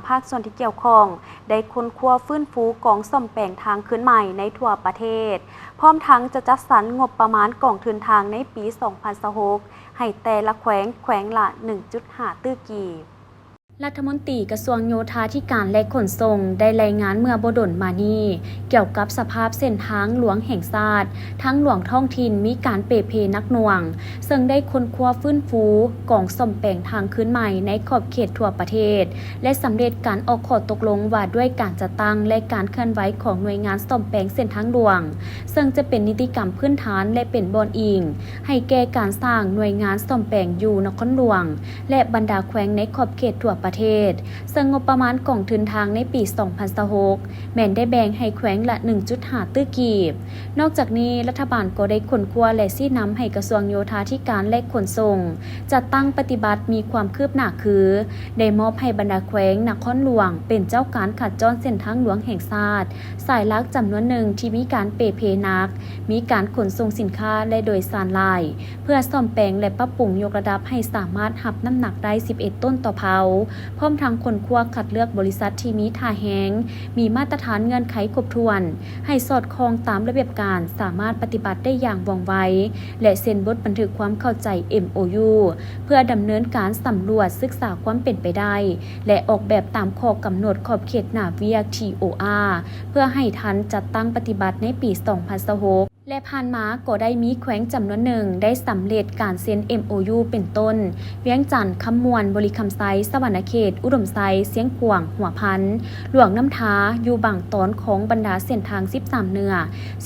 ພາກສ່ວນທີ່ກ່ຽວຂ້ອງ ໄດ້ຄົ້ນຄວ້າຟື້ນຟູກອງສ້ອມແປງທາງຄືນໃໝ່ໃນທົ່ວປະເທດ, ພ້ອມທັງຈະຈັດສັນງົບປະມານກອງທຶນທາງໃນປີສອງພັນຊາວຫົກ ໃຫ້ແຕ່ລະແຂວງ, ແຂວງລະໜຶ່ງຈຸດຫ້າຕື້ກີບ. ລັດຖະມົນຕີກະຊວງໂຍທາທິການ ແລະ ຂົນສົ່ງ ໄດ້ລາຍງານເມື່ອບໍ່ດົນມານີ້ ກ່ຽວກັບສະພາບເສັ້ນທາງຫຼວງແຫ່ງຊາດ, ທາງຫຼວງທ້ອງຖິ່ນມີການເປ່ເພໜັກໜ່ວງ, ເຊິ່ງໄດ້ຄົ້ນຄວ້າຟື້ນຟູກອງສ້ອມແປງທາງຄືນໃໝ່ໃນຂອບເຂດທົ່ວປະເທດ ແລະ ສຳເລັດການອອກຂໍ້ຕົກລົງວ່າດ້ວຍການຈັດຕັ້ງ ແລະ ການເຄື່ອນໄຫວຂອງໜ່ວຍງານສ້ອມແປງເສັ້ນທາງຫຼວງ, ເຊິ່ງຈະເປັນນິຕິກຳພື້ນຖານ ແລະ ເປັນບ່ອນອີງໃຫ້ແກ່ການສ້າງໜ່ວຍງານສ້ອມແປງຢູ່ນະຄອນຫຼວງ ແລະ ບັນດາແຂວງໃນຂອບເຂດທົ່ວປະເທດ, ເຊິ່ງງົບປະມານກອງທຶນທາງໃນປີສອງພັນຊາວຫົກ ແມ່ນໄດ້ແບ່ງໃຫ້ແຂວງລະໜຶ່ງຈຸດຫ້າຕື້ກີບ. ນອກຈາກນີ້, ລັດຖະບານກໍໄດ້ຄົ້ນຄວ້າ ແລະ ຊີ້ນຳໃຫ້ກະຊວງໂຍທາທິການ ແລະ ຂົນສົ່ງ ຈັດຕັ້ງປະຕິບັດມີຄວາມຄືບໜ້າຄື ໄດ້ມອບໃຫ້ບັນດາແຂວງນະຄອນຫຼວງເປັນເຈົ້າການຂັດຈ້ອນເສັ້ນທາງຫຼວງແຫ່ງຊາດ ສາຍຫຼັກຈຳນວນໜຶ່ງທີ່ມີການເປ່ເພໜັກ, ມີການຂົນສົ່ງສິນຄ້າ ແລະ ໂດຍສານຫຼາຍ, ເພື່ອສ້ອມແປງ ແລະ ປັບປຸງຍົກລະດັບໃຫ້ສາມາດຮັບນ້ຳໜັກໄດ້ສິບເອັດໂຕນຕໍ່ເພົາ, ພ້ອມທັງຄົ້ນຄວ້າຄັດເລືອກບໍລິສັດທີ່ມີທ່າແຮງ, ມີມາດຕະຖານເງື່ອນໄຂຄົບຖ້ວນ, ໃຫ້ສອດຄ່ອງຕາມລະບຽບການ, ສາມາດປະຕິບັດໄດ້ຢ່າງວ່ອງໄວ ແລະ ເຊັນບົດບັນທຶກຄວາມເຂົ້າໃຈ ເອັມໂອຢູ ເພື່ອດຳເນີນການສຳຫຼວດສຶກສາຄວາມເປັນໄປໄດ້ ແລະ ອອກແບບຕາມຂໍ້ກຳນົດຂອບເຂດໜ້າວຽກ ທີໂອອາ ເພື່ອໃຫ້ທັນຈັດຕັ້ງປະຕິບັດໃນປີສອງພັນຊາວຫົກ ແລະ ຜ່ານມາກໍໄດ້ມີແຂວງຈຳນວນໜຶ່ງໄດ້ສຳເລັດການເຊັນ ເອັມໂອຢູ ເປັນຕົ້ນ ວຽງຈັນ, ຄຳມ່ວນ, ບໍລິຄຳໄຊ, ສະຫວັນນະເຂດ, ອຸດົມໄຊ, ຊຽງຂວາງ, ຫົວພັນ, ຫຼວງນ້ຳທາ ຢູ່ບາງຕອນຂອງບັນດາເສັ້ນທາງສິບສາມເໜືອ,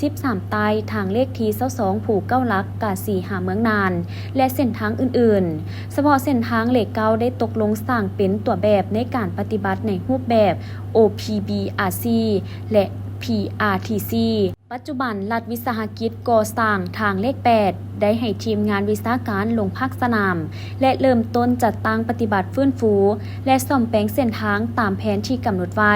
ສິບສາມໃຕ້, ທາງເລກທີຊາວສອງ ພູເກົ້າຫຼັກ, ກາສີ, ຫາເມືອງນານ ແລະ ເສັ້ນທາງອື່ນໆ. ສະເພາະເສັ້ນທາງເລກເກົ້າໄດ້ຕົກລົງສ້າງເປັນຕົວແບບໃນການປະຕິບັດໃນຮູບແບບ ໂອພີບີອາຊີ ແລະ ພີອາທີຊີ. ປັດຈຸບັນ, ລັດວິສາຫະກິດກໍ່ສ້າງທາງເລກແປດ ໄດ້ໃຫ້ທີມງານວິຊາການລົງພາກສະໜາມ ແລະ ເລີ່ມຕົ້ນຈັດຕັ້ງປະຕິບັດຟື້ນຟູ ແລະ ສ້ອມແປງເສັ້ນທາງຕາມແຜນທີ່ກຳນົດໄວ້.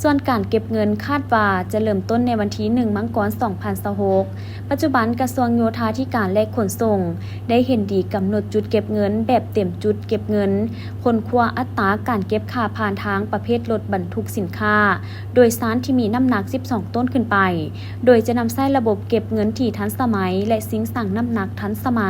ສ່ວນການເກັບເງິນຄາດວ່າຈະເລີ່ມຕົ້ນໃນວັນທີໜຶ່ງ ມັງກອນ ສອງພັນຊາວຫົກ. ປັດຈຸບັນ, ກະຊວງໂຍທາທິການ ແລະ ຂົນສົ່ງ ໄດ້ເຫັນດີກຳນົດຈຸດເກັບເງິນແບບເຕັມຈຸດເກັບເງິນ, ຄົ້ນຄວ້າອັດຕາການເກັບຄ່າຜ່ານທາງປະເພດລົດບັນທຸກສິນຄ້າໂດຍສານທີ່ມີນ້ຳໜັກສິບສອງໂຕນຂຶ້ນໄປ, ໂດຍຈະນຳໃຊ້ລະບົບເກັບເງິນທີ່ທັນສະໄໝ ແລະ ຊິງຊັ່ງນ້ຳໜັກທັນສະໄໝ.